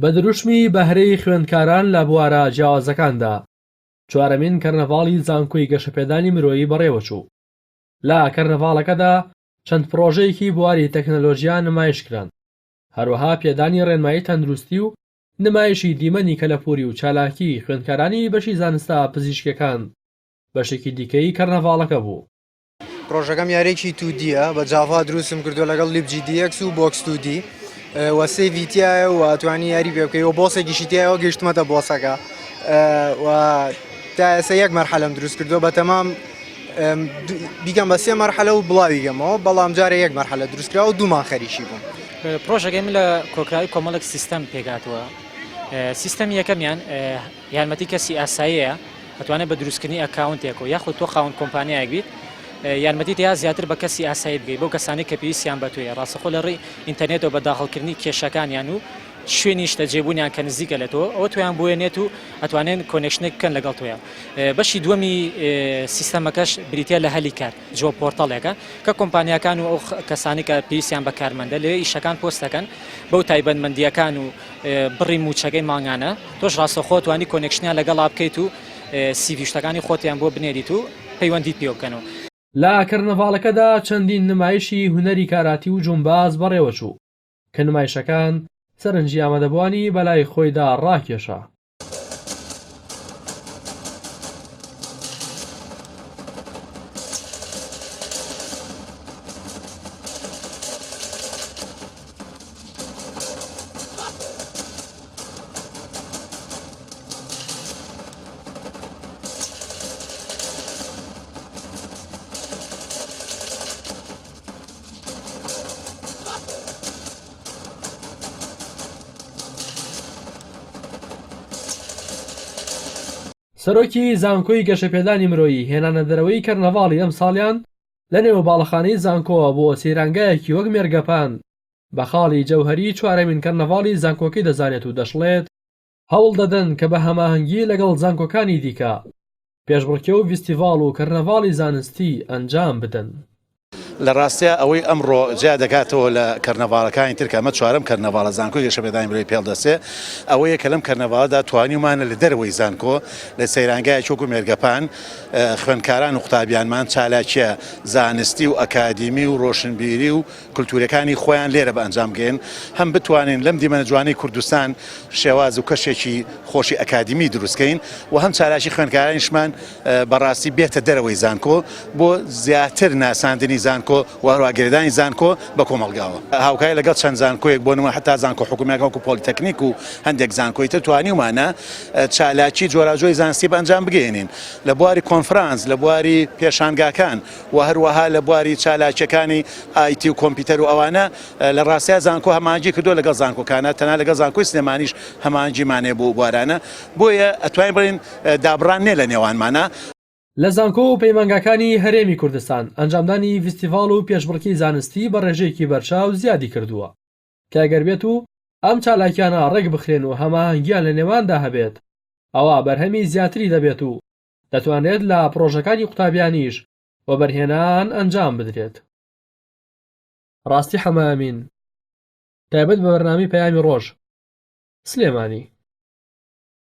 بە دروشمی بەهرەی خوێندکاران لە بوارە جیاوازەکاندا، چوارەمین کەرنەڤاڵی زانکۆی گەشەپێدانی مرۆیی بەڕێوەچوو. لە کەرنەڤاڵەکەدا چەند پڕۆژەیەکی بواری تەکنەلۆژیا نمایشکران، هەروەها پێدانی ڕێنمایی تەندروستی و نمایشی دیمەنی کەلەپوری و چالاکیی خوێندکارانی بەشی زانستە پزیشکیەکان بەشێکی دیکەی کەرنەڤاڵەکە بوو. پرۆژەکەم یاریەکی 2D یە بە جاڤا دروستم کردووە لەگەڵ libGDX و Box 2D و save ی تایە و ئەتوانی یاری پێ بکەی و boss ێکیشی تایەوە گەیشتمەتە boss ەکە و تا ئێستا یەک مەرحەلەم دروست کردووە بە تەمام بیکەم بە سێ مەرحەلە و بڵاوی گەمەوە بەڵام جارێ یەک مەرحەلە دروست کرا و دوومان خەریکی بووم. پرۆژەکەی من لە کۆکراوی کۆمەڵێک سیستەم پێکهاتووە سیستەمی یەکەمیان یارمەتی کەسی ئاساییە ئەتوانێت بە دروستکردنی account ێک و یاخود تۆ خاوەن کۆمپانیایەک بیت یارمەتی تیا زیاتر بە کەسی ئاسایی بگەی بەو کەسانی کە پێویستیان بە تۆیە ڕاستەخۆ لە ڕێی ئینتەرنێتەوە بە داخڵکردنی کێشەکانیان و شوێنی نیشتەجێبوونیان کە نزیکە لە تۆ ئەوە تۆیان بۆیە نێت و ئەتوانێن connection ێک بکەن لەگەڵ تۆیان بەشی دووەمی سیستەمەکەش بریتە لە هەلی کار job portal ێکە کە کۆمپانیاکان و ئەو کەسانی کە پێویستیان بە کارمەندە لەوێ ئیشەکان پۆست دەکەن بەو تایبەتمەندییەکان و بڕی مووچەکەی مانگانە تۆش ڕاستەوخۆ توانی connection یان لەگەڵا بکەیت و CV شتەکانی خۆتیان بۆ بنێریت و پەیوەندیت پێوە بکەن و. لە کەرنەڤاڵەکەدا چەندین نمایشی هونەری کاراتی و جومباز بەڕێوەچوو، کە نمایشەکان سەرنجی ئامادەبووانی بەلای خۆیدا ڕاکێشا. سەرۆکی زانکۆی گەشەپێدانی مرۆیی هێنانەدەرەوەی کەرنەڤاڵی ئەمساڵیان لەنێو باڵەخانەی زانکۆوە بۆ سەیرانگایەکی وەک مێرگەپان بە خاڵی جەوهەری چوارەمین کەرنەڤاڵی زانکۆکەی دەزانێت و دەشڵێت، هەوڵ دەدەن کە بە هەماهەنگی لەگەڵ زانکۆکانی دیکە پێشبڕکێ و ڤیستیڤاڵ و کەرنەڤاڵی زانستی ئەنجام بدەن. لە ڕاستیا ئەوەی ئەمڕۆ جیا دەکاتەوە لە کەرنەڤاڵەکانی تر کە ئەمە چوارەم کەرنەڤاڵە زانکۆی گەشەپێدانی مرۆیی پێڵ دەچێ ئەوەیە کە لەم کەرنەڤاڵەدا توانیومانە لە دەرەوەی زانکۆ لە سەیرانگایەکی وەکو مێرگەپان خوێندکاران و قوتابیانمان چالاکیە زانستی و ئەکادیمی و ڕۆشنبیری و کلتوریەکانی خۆیان لێرە بە ئەنجام بگەیەن، هەم بتوانین لەم دیمەنە جوانەی کوردستان شێواز و کەشێکی خۆشی ئەکادیمی دروست کەین و هەم چالاکی خوێندکارانیشمان بەڕاستی بێتە دەرەوەی زانکۆ بۆ زیاتر ناساندنی زانکۆ و هەروەها گرێدانی زانکۆ بە کۆمەڵگاوە. هاوکاری لەگەڵ چەند زانکۆیەک بۆ نموونە هەتا زانکۆ حکومییەکان وەکو پۆلیتەکنیک و هەندێک زانکۆی تر توانیومانە چالاکی جۆراوجۆری زانستی بە ئەنجام بگەیەنین لە بواری کۆنفرانس، لە بواری پێشانگاکان. و هەروەها لە بواری چالاکیەکانی ئایتی و کۆمپیوتەر و ئەوانە لە ڕاستیا زانکۆ هەماهەنگی کردووە لەگەڵ زانکۆکانە تەنها لەگەڵ زانکۆی سلێمانیش هەماهەنگیمان هەیە بۆ بوارانە بۆیە ئەتوانین بڵێین دابڕان نیە لە نێوانمانا. لە زانکۆ و پەیمانگاکانی هەرێمی کوردستان ئەنجامدانی ڤیستیڤاڵ و پێشبڕکێی زانستی بە ڕێژەیەکی بەرچاو زیادی کردووە کە گەر بێت و ئەم چالاکیانە ڕێک بخرێن و هەماهەنگیان لە نێواندا هەبێت ئەوا بەرهەمی زیاتری دەبێت و دەتوانرێت لە پڕۆژەکانی قوتابیانیش وەبەرهێنان ئەنجام بدرێت. ڕاستی حەمە ئەمین، تایبەت بە بەرنامەی پەیامی ڕۆژ، سلێمانی.